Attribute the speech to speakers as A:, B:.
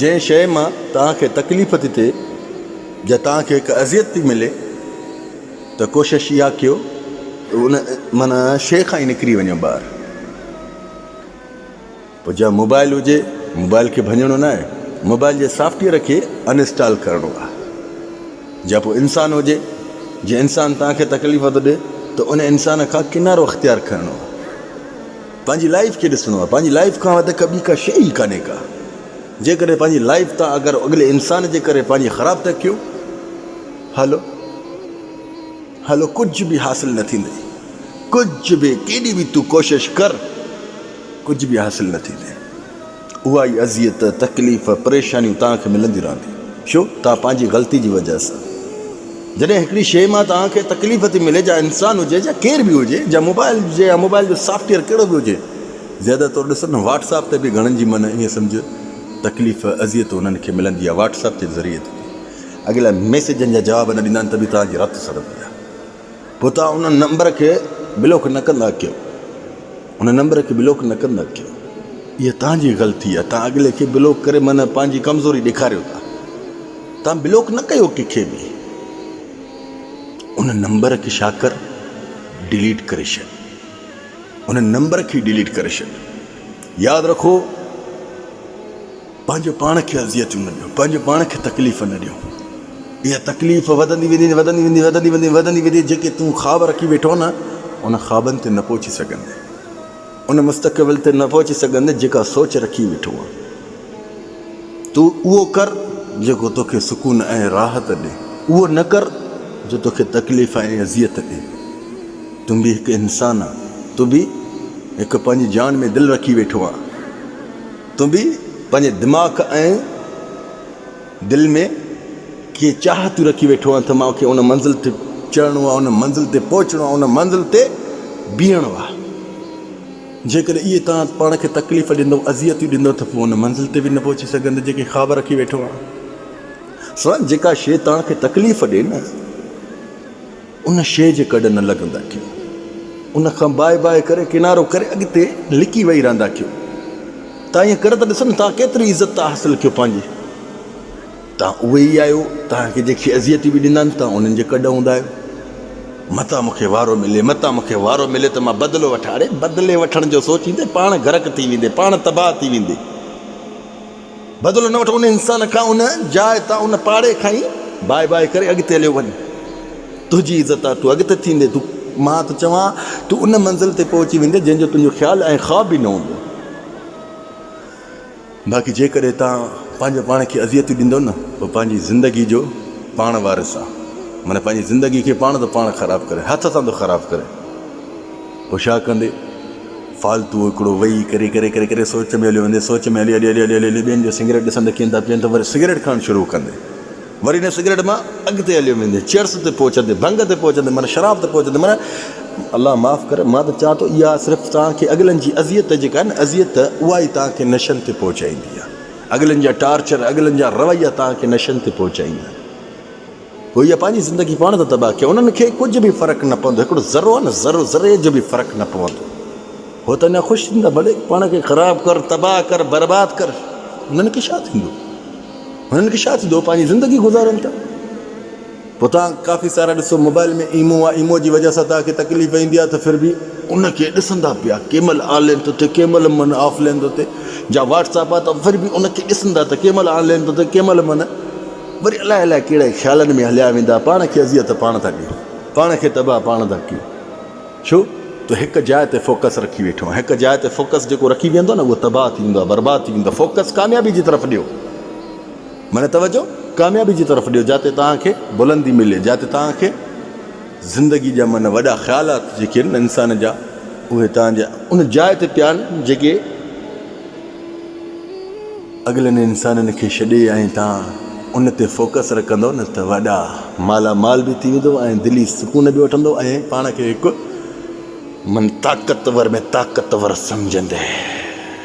A: جنهن شيء مان توهان کي تڪليف ٿي ٿئي يا توهان کي هڪ اذيت ٿي ملي ته ڪوشش اها ڪيو ته ان معنيٰ شيء کان ئي نڪري وڃو ٻاهر. پوء جا موبائل هجي موبائل کي ڀڃڻو ناهي موبائل جي سافٽويئر کي ان انسٽال ڪرڻو آهي. جا پوء انسان هجي جي انسان توهان کي تڪليف ٿو ڏي ته ان انسان کان ڪنارو اختيار ڪرڻو آهي. پنهنجي لائيف کي ڏسڻو آهي پنهنجي لائيف کان وڌيڪ ٻي ڪا شيء ئي ڪانهي ڪا. جيڪڏهن پنهنجي لائيف تان اگر اڳلي انسان جي ڪري پنهنجي خراب ٿا ڪيو هلو هلو ڪجهه به حاصل نه ٿيندئي ڪجهه به ڪيڏي به تون ڪوشش ڪر ڪجهه به حاصل نه ٿيندي. اها ئي اذيت، تڪليف، پريشانيون توهان کي ملنديون رهنديون. ڇو؟ توهان پنهنجي غلطي جي وجهه سان. جڏهن هڪڙي شيء مان توهان کي تڪليف ٿي ملي جا انسان هجي جا ڪير به هجي جا موبائل هجي يا موبائل جو سافٽ ويئر ڪهڙو به هجي زياده طور ڏسو نه واٽس اپ تي به گهڻن جي من ائين سمجهه تڪليف اذيت انهن کي ملندي آهي واٽس اپ جي ذريعي تي اڳلا ميسيجن جا جواب نه ڏيندا آهن ته به توهان جي رت سڙندي آهي. پوء توهان ان نمبر کي بلاڪ نه ڪندا ڪيو. ان نمبر کي بلاڪ نه ڪندا ڪيو. اها توهان جي غلطي آهي. توهان اڳلي کي بلاڪ ڪري معنيٰ پنهنجي ڪمزوري ڏيکاريو ٿا. توهان بلاڪ نه ڪيو ڪنهن کي به. ان نمبر کي ڇا ڪر ڊليٽ ڪري ڇڏ. ان نمبر کي ڊليٽ ڪري ڇڏ. ياد رکو. پنهنجو پاڻ کي اذيتون نه ڏيو، پنهنجو پاڻ کي تڪليف نه ڏيو. اها تڪليف وڌندي ويندي، وڌندي ويندي، وڌندي ويندي، وڌندي ويندي، جيڪي تون خواب رکي ويٺو آهين نه، ان خوابن تي نه پهچي سگهندين. ان مستقبل تي نه پهچي سگهندين جيڪا سوچ رکي ويٺو آهين. تون اهو ڪر جيڪو توکي سڪون ۽ راحت ڏي. اهو نه ڪر جو توکي تڪليف ۽ اذيت ڏي. تون به هڪ انسان آهين. تون به هڪ پنهنجي جان ۾ دل رکي ويٺو آهين. تون به پنهنجي دماغ ۽ دل ۾ ڪي چاهتون رکي ويٺو آهين ته مان کي ان منزل تي چڙهڻو آهي، ان منزل تي پهچڻو آهي، ان منزل تي بيهڻو آهي. جيڪڏهن اهي توهان پاڻ کي تڪليف ڏيندو، اذيتون ڏيندو ته پوء ان منزل تي به نه پهچي سگهندو جيڪي خواب رکي ويٺو آهين. سو جيڪا شيء توهان کي تڪليف ڏي نه، ان شيء جي ڪڍ نه لڳندا ڪيو. ان کان باء باء ڪري ڪنارو ڪري اڳتي لڪي ويهي رهندا ڪيو. تان ائين ڪري ته ڏسو نه تان ڪيتري عزت ٿا حاصل ڪيو پنهنجي. تان اهي ئي آهيو تان کي جيڪي اذيتون به ڏيندا آهن تان انهن جي ڪڍ هوندا آهيو. متان مون کي وارو ملي، متان مون کي وارو ملي ته مان بدلو وٺان. اڙي بدلي وٺڻ جو سوچيندي پاڻ غرق ٿي ويندي، پاڻ تباهه ٿي ويندي. بدلو نه وٺ ان انسان کان، ان جاء تان، ان پاڙي کان ئي باء باء ڪري اڳتي هليو وڃ. تنهنجي عزت آ، تون اڳتي ٿيندين، تون مان ٿو چوان تون ان منزل تي پهچي ويندين جنهن جو تنهنجو خيال ۽ خواب به نه هوندو. باقي جيڪڏهن توهان پنهنجو پاڻ کي اذيتون ڏيندو نه پوء پنهنجي زندگي جو پاڻ وارث آ، معنيٰ پنهنجي زندگي کي پاڻ ٿو پاڻ خراب ڪري، هٿ سان ٿو خراب ڪري. پوء ڇا ڪندي؟ فالتو هڪڙو ويهي ڪري ڪري ڪري ڪري سوچ ۾ هليو ويندي، سوچ ۾ هلي هلي هلي هلي هلي ٻين جو سگريٽ ڏسندي ڪين ٿا پيئن ته وري سگريٽ کڻڻ شروع ڪندي، وري ان سگريٽ مان اڳتي هليو ويندي، چرس تي پهچندي، ڀنگ تي پهچندي، معنيٰ شراب تي پهچندي، معنيٰ الله معاف ڪري مان ته چوان ٿو اها صرف توهان کي اڳلن جي اذيت جيڪا آهي نه اذيت اها ئي توهان کي نشن تي پهچائيندي آهي، اڳلن جا ٽارچر، اڳلن جا رويا توهان کي نشن تي پهچائيندا آهن. هو اها پنهنجي زندگي پاڻ ٿا تباهه ڪيون، انهن کي ڪجهه به فرق نه پوندو، هڪڙو ذرو آهي نه ذرو، ذري جو به فرق نه پوندو، هو ته اڃا خوش ٿيندا، ڀلي پاڻ کي خراب ڪر، تباهه ڪر، برباد ڪر، انهن کي ڇا ٿيندو، هنن کي ڇا ٿيندو، هو پنهنجي زندگي گذارن ٿا. پوء توهان ڪافي سارا ڏسو موبائل ۾ ايمو آهي، ايمو جي وجه سان توهان کي تڪليف ايندي آهي ته ڦر به ان کي ڏسندا پيا، ڪنهن مهل آن لائن ٿو ٿئي، ڪنهن مهل من آف لائن ٿو ٿئي، جا واٽس اپ آهي ته ڦر به ان کي ڏسندا ته ڪنهن مهل آن لائن ٿو ٿئي، ڪنهن مهل من. وري الائي الائي ڪهڙي خيالن ۾ هليا ويندا، پاڻ کي اذيت پاڻ ٿا ڏيون، پاڻ کي تباهه پاڻ ٿا ڪيون. ڇو ته هڪ جاء تي فوڪس رکي ويٺو آهين، هڪ جاء تي فوڪس جيڪو رکي ويهندو آهي نه اهو تباهه ٿي ويندو آهي، برباد ٿي ويندو آهي. فوڪس ڪاميابي جي طرف ڏيو، معنيٰ توجه ڪاميابي جي طرف ڏيو، جاتي توهان کي بلندي ملي، جاتي توهان کي زندگي جا معنيٰ وڏا خيالات جيڪي آهن نه انسان جا اهي توهان جا ان جاء تي پيا آهن جيڪي اڳلن انسانن کي ڇڏي ۽ تان ان تي فوڪس رکندو نه ته وڏا مالا مال به ٿي ويندو ۽ دلي سڪون به وٺندو ۽ پاڻ کي هڪ من طاقتور ۾ طاقتور سمجهندي.